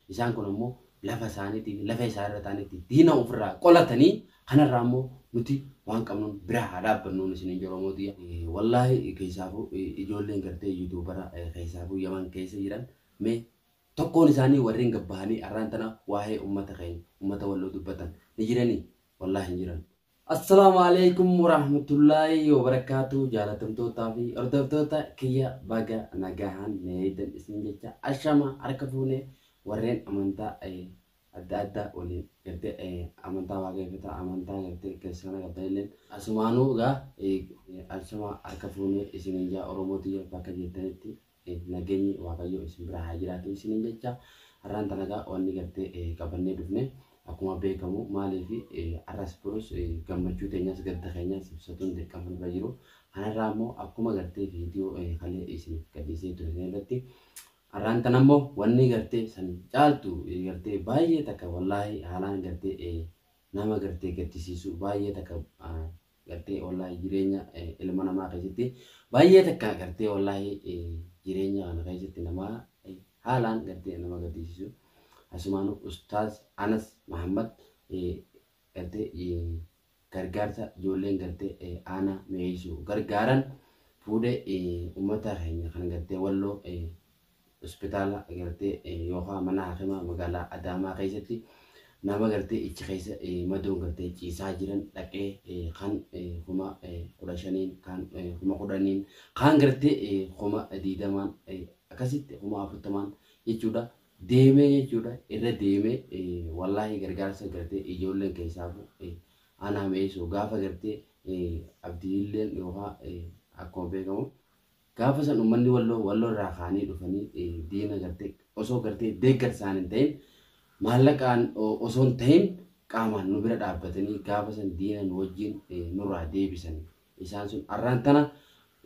Isaan kun ammoo lafa isaaniitii fi lafa isaa irra ta'anitti diina ofirraa qolatanii kanarraa immoo nuti waan qabnuun bira haa dhaabbannuun isiniin jedhu Oromoo tiyya. Wallaahi keessaafuu ijoolleen gartee YouTubera keessaafuu Yaman keessa jiran mee tokkoon isaanii warreen gabbahanii arraan tana waa'ee ummata keenya ummata Walloo dubbatan ni jiranii? Wallaahi hin jiran. Assalaamu alaikum warahmatullaahi wabarakaatu. Jaalatamtootaa fi hordoftoota kiyya, baga nagahaan na eegdan isin jecha. Ashama, harka fuune. Warreen amantaa adda addaa waliin gartee amantaa waaqeffataa, amantaa gartee kiristaanaa qabdan asumaanuu gaa ashama, harka fuune isiniin jaa. Oromoo tiyya, bakka jirtanitti nageenyi Waaqayyo isin bira haa jiraatu isiniin jecha. Har'aan tana gaa wanni gartee qabannee dhufne akkuma beekamu maaliif arras borus gammachuu teenyas gadda keenyas ibsatuun dirqama nurra jiru. Kanarraa immoo akkuma gartee viidiyoo kalee isiniif gadhiisee ture irratti, har'aan tana immoo wanni gartee san caaltu gartee baay'ee takka wallaahi haalaan gartee nama gartee gaddisiisu, baay'ee takka gartee wallaahi jireenya ilma namaa keessatti baay'ee takka gartee wallaahi jireenya kana keessatti nama haalaan gartee nama gaddisiisu, asumaanu Ustaaz Anas Mahammad gartee gargaarsa ijoolleen gartee aanaa mi'eessuu gargaaran fuudhee uummata keenya kan gartee Walloo hospitaala gartee yookaan mana hakimaa magaalaa Adaamaa keessatti nama gartee ichi keessa madoon gartee ciisaa jiran dhaqee kan 15,000n, kan 10,000n, kan gartee 20,000n, akkasitti 40,000n jechuudha deemee jechuudha irra deemee. Wallaahi gargaarsa gartee ijoolleen keessaafu aanaa mi'eessuu gaafa gartee Abdiilleen yookaan akkuma beekamu gaafa san uummanni Walloo Walloo irraa ka'anii dhufanii diina gartee osoo gartee deeggarsaan hin ta'in, maallaqaan osoo hin ta'in, qaamaan nu bira dhaabbatanii gaafa san diina nu wajjin nurraa deebisan. Isaan sun arraan tana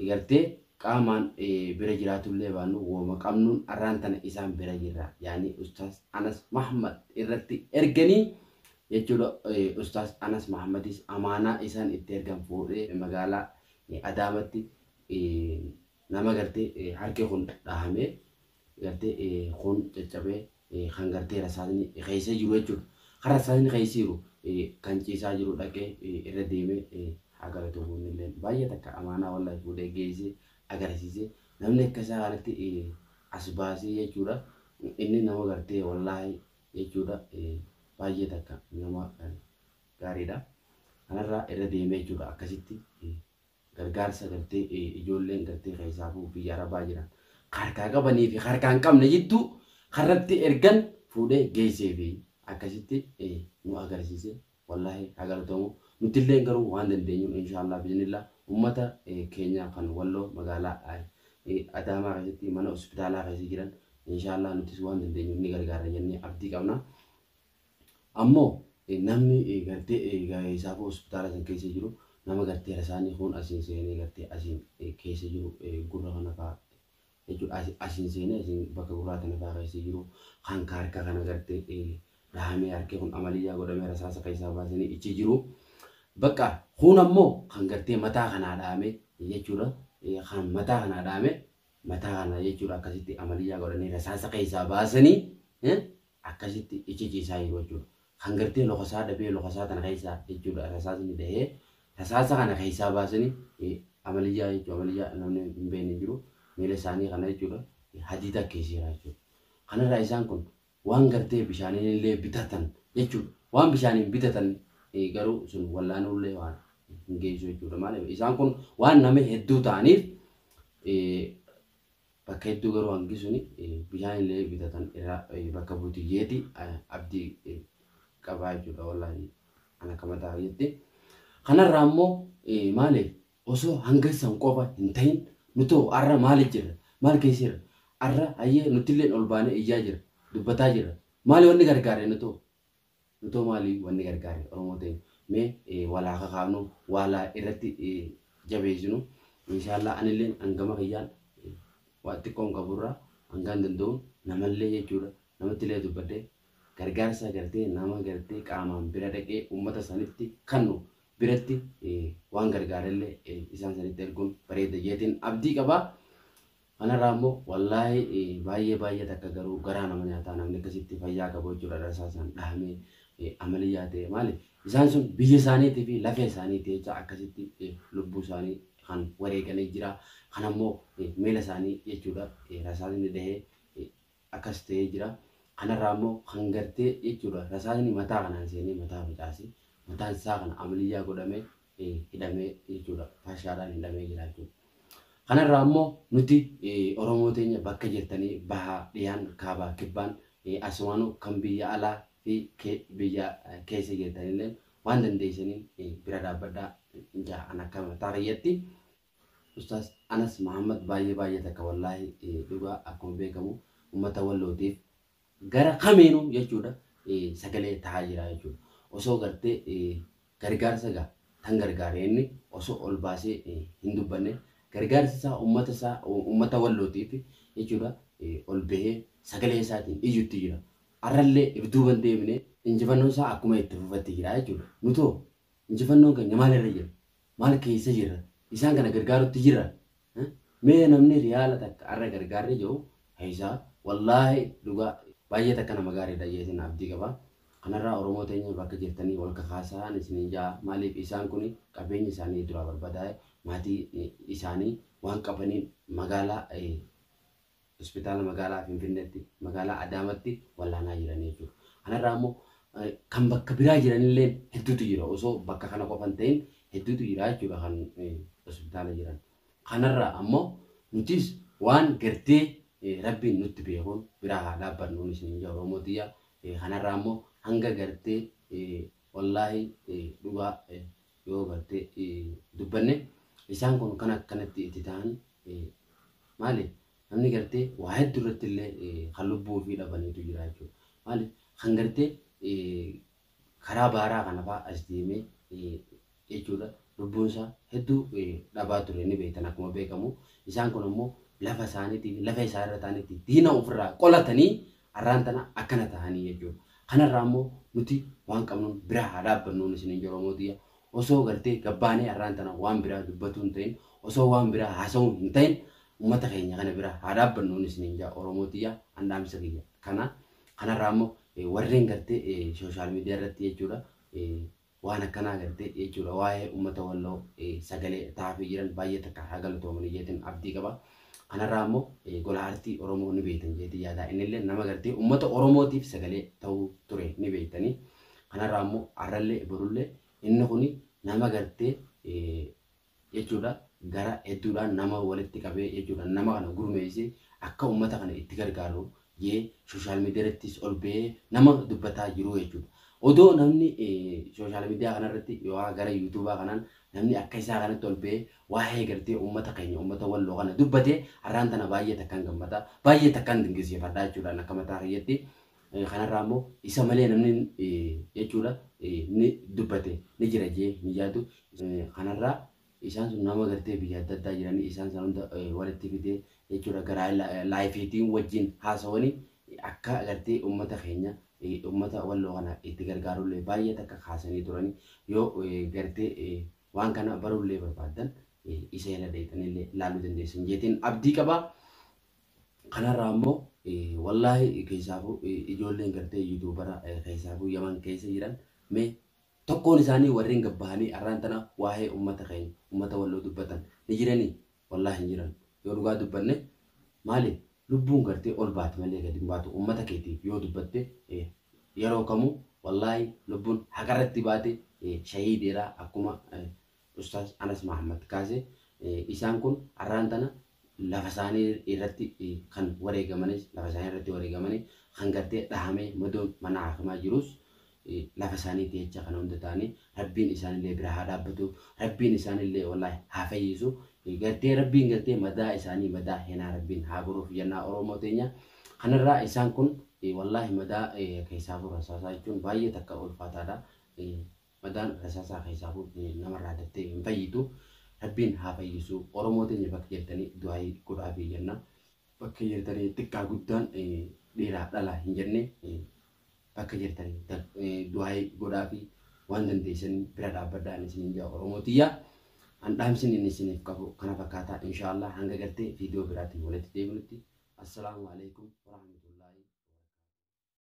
gartee qaamaan bira jiraatullee baannu, wooma qabnuun arraan tana isaan bira jirra. Yaani Ustaaz Anas Mahammad irratti erganii jechuudha. Ustaaz Anas Mahammadis amaanaa isaan itti ergan fuudhee magaalaa Adaamatti nama gartee harki kun dhahamee, gartee kun caccabee, kan gartee rasaasni keessa jiru jechuudha. Kan rasaasni keessa jiru kan ciisaa jiru dhaqee irra deemee haa galatoomu. Illee baay'ee takka amaanaa wallahi fuudhee geessee agarsiisee namni akka isaa kanatti as baasee jechuudha. Inni nama gartee wallaahi jechuudha baay'ee takka nama gaariidha. Kanarraa irra deemee jechuudha akkasitti gargaarsa gartee ijoolleen gartee keessaafuu biyya Arabaa jiran harkaa qabanii fi harkaa hin qabne jidduu harratti ergan fuudhee geessee fi akkasitti nu agarsiise. Wallaahi haa galatoomu. Nutillee garuu waan dandeenyu inshaallah biiznillah ummata keenya kan Walloo magaalaa Adaamaa keessatti mana hospitaalaa keessa jiran inshaallah nutis waan dandeenyu ni gargaarra jennee abdii qabna. Ammoo namni gartee isaafuu hospitaala san keessa jiru nama gartee rasaanii kun asiin seenee gartee asiin keessa jiru, gurra kana fa'aa jechuudha, asiin seenee asiin bakka gurraa tana fa'aa keessa jiru, kan harka kana gartee dhahamee harki kun amaliyyaa godhamee rasaasa keessaa baasanii ichi jiru. Bakka kun ammoo kan gartee mataa kanaa dhahame jechuudha. Kan mataa kanaa dhahame mataa kana jechuudha akkasitti amaliyyaa godhanii rasaasa keessaa baasanii akkasitti ichi ciisaa jiru jechuudha. Kan gartee lokasaa dhabee lokasaa tana keessaa jechuudha rasaasni dhahee rasaasa kana keessaa baasanii amaliyyaa jechuudha. Amaliyyaa namni hin beekne jiru miila isaanii kana jechuudha hadiida keessa jechuudha. Kanarraa isaan kun waan gartee bishaaniin illee bitatan jechuudha. Waan bishaaniin bitatan garuu sun wallaanuullee waan hin geessu jechuudha. Maaliif isaan kun waan nama hedduu ta'aniif bakka hedduu garuu hangi suni bishaan illee bitatan irraa bakka buutiyyeeti abdii qabaa jechuudha wallaahi ana akka mataa jetti. Kanarraa immoo maaliif osoo hanga san qofa hin ta'in nutoo har'a maaliif jirra, maal keessa jirra har'a? Hayyee, nutillee ol baanee iyyaa jira, dubbataa jirra. Maali wanni gargaare nutoo? Maali wanni gargaare? Oromoo ta'e mee walaa kakaafnu, walaa irratti jabeessinu. Inshaallah anillee hangama kiyyaan waa xiqqoon qaburraa hangaan danda'uun namallee jechuudha namatti illee dubbadhee gargaarsa gartee nama gartee qaamaan bira dhaqee uummata sanitti kannu biratti waan gargaarellee isaan sanitti erguun bareeda jeetiin abdii qabaa. Kanarraa immoo wallaahi baay'ee baay'ee takka garuu garaa nama nyaataa namni akkasitti fayyaa qabu jechuudha rasaasaan dhahamee amaliyyaa ta'e maali isaan sun biyya isaaniitii fi lafee isaaniitii jecha akkasitti lubbuu isaanii kan wareeganii jira. Kan ammoo miila isaanii jechuudha rasaasni dhahee akkas ta'ee jira. Kanarraa immoo kan gartee jechuudha rasaasni mataa kanaan seenee mataa facaase mataan isaa kana amaliyyaa godhamee hidhamee jechuudha faashaadhaan hidhamee jira jechuudha. Kanarraa immoo nuti Oromoo teenya bakka jirtanii bahaa dhiyaan kaabaa kibbaan asumaanuu kan biyya alaa fi biyya keessa jirtanillee waan dandeessanii bira dhaabbadhaa ja'an akka mataa kiyyatti. Ustaas Anas Mahammad baay'ee baay'ee takka wallaahi dhugaa akkuma beekamu uummata wallootiif gara kamiinuu jechuudha sagalee ta'aa jira jechuudha. Osoo gartee gargaarsa gaa tan gargaare inni osoo ol baasee hin dubbanne gargaarsi isaa uummata isaa uummata wallootiif jechuudha ol bahee sagalee isaatiin iyyutti jira. Arrallee ibduuban deemnee injifannoon isaa akkuma itti fufatti jira jechuudha. Nutoo injifannoon keenya maalirra jira? Maal keessa jirra? Isaan kana gargaarutti jirra. Mee namni riyaala takka arra gargaarre jiru isaa wallaahi dhugaa baay'ee takka nama gaariidha jeesin abdii qaba. Kanarraa Oromoo teenya bakka jirtanii wal kakaasaan isiniin jaa maaliif isaan kun qabeenya isaanii duraa barbadaa'e maatii isaanii waan qabaniin magaalaa hospitaala magaalaa Finfinneetti magaalaa Adaamatti wallaanaa jiran jechuudha. Kanarraa immoo kan bakka biraa jiranillee hedduutu jira osoo bakka kana qofa hin ta'in hedduutu jira jechuudha kan hospitaala jiran. Kanarraa ammoo nutis waan gartee rabbiin nutti beekuun biraa haa dhaabbannuun isiniin jaa Oromoo tiyya. Kanarraa ammoo hanga gartee wallaahi dhugaa yoo gartee dubbanne isaan kun kan akkanatti itti ta'an maali namni gartee waa hedduu irratti illee kan lubbuu ofii dhabaniitu jira jechuudha. Maali kan gartee karaa baaraa kana fa'aa as deemee jechuudha lubbuun isaa hedduu dhabaa ture ni beektan akkuma beekamu isaan kun ammoo lafa isaaniitii lafa isaa irra ta'anitti diina ofirraa qolatanii arraan tana akkana ta'anii jechuudha. Kanarraa immoo nuti waan qabnuun biraa haa dhaabbannuun isiniin jiru Oromoo tiyya. Osoo gartee gabbaanee arraan tana waan biraa dubbatuu hin ta'in osoo waan biraa haasa'uu hin ta'in uummata keenya kana biraa haa dhaabbannuun isiniin jaa Oromoo tiyya handhaamsa kiyya. Kana kanarraa immoo warreen gartee sooshaal miidiyaa irratti jechuudha waan akkanaa gartee jechuudha waa'ee uummata walloo sagalee taafii jiran baay'ee takka haa galatoomanii jeetiin abdii qaba. Kanarraa immoo gola aartii Oromoo ni beektan jeetii yaada. Innillee nama gartee uummata Oromootiif sagalee ta'uu ture ni beektanii. Kanarraa immoo arrallee borullee inni kuni nama gartee jechuudha gara hedduudhaan nama walitti qabee jechuudha nama kana gurmeessee akka uummata kana itti gargaaru jee sooshaal miidiyaa irrattis ol ba'ee nama dubbataa jiru jechuudha. Odoo namni sooshaal miidiyaa kanarratti yookaan gara yuutuubaa kanaan namni akka isaa kanatti ol ba'ee waa'ee gartee uummata keenya uummata walloo kana dubbatee har'aan tana baay'ee takkaan gammada baay'ee takkaan dinqisiifadha jechuudha akka mataa kiyyatti. Kanarraa immoo isa malee namni jechuudha ni dubbate ni jira jee ni yaadu. Kanarraa isaan sun nama gartee biyya adda addaa jiranii isaan sana hunda walitti fidee jechuudha garaa laayifiitiin wajjin haasawanii akka gartee uummata keenya uummata walloo kana itti gargaarullee baay'ee takka kaasanii turanii yoo gartee waan kana barullee barbaaddan isa jala dheeyxanillee ilaaluu dandeessan jeetiin abdii qaba. Kanarraa immoo wallaahi keessaafuu ijoolleen gartee yuutuubara keessaafuu yaman keessa jiran mee tokkoon isaanii warreen gabbahanii arraan tana waa'ee uummata keenya uummata walloo dubbatan ni jiranii wallaahi hin jiran yoo dhugaa dubbanne maali lubbuun gartee ol baate malee gadi hin baatu uummata keetiif yoo dubbatte yeroo kamuu wallaahi lubbuun haqarratti baate shahiideedha akkuma Ustaaz Anas Mahammad kaase isaan kun arraan tana lafa isaanii irratti kan wareegamanis lafa isaanii irratti wareegamanii kan gartee dhahamee madoon mana hakimaa jirus lafa isaaniitti jecha kana hunda ta'anii rabbiin isaanillee bira haa dhaabbatu rabbiin isaanillee wallaahi haa fayyisu gartee rabbiin gartee madaa isaanii madaa henaa rabbiin haa godhuuf jennaa Oromoo teenya kanarraa isaan kun wallaahi madaa keessaafuu rasaasaa jechuun baay'ee takka ulfaataadha. Madaan rasaasaa keessaafuu namarraa daftee hin fayyitu. Rabbiin haa fayyisu. Oromoo teenya bakka jirtanii du'aayii godhaafii jenna. Bakka jirtanii xiqqaa guddaan dhiiraa dhalaa hin jenne bakka jirtanii du'aayii godhaafii waan dandeessanii bira dhaabbadhaan isiniin jaa Oromoo tiyya. An dhaamsin inni isiniif qabu kana fakkaataa. Inshaallah hanga gartee viidiyoo biraatiin walitti deebinutti, assalaamu alaikum warahmatullahi.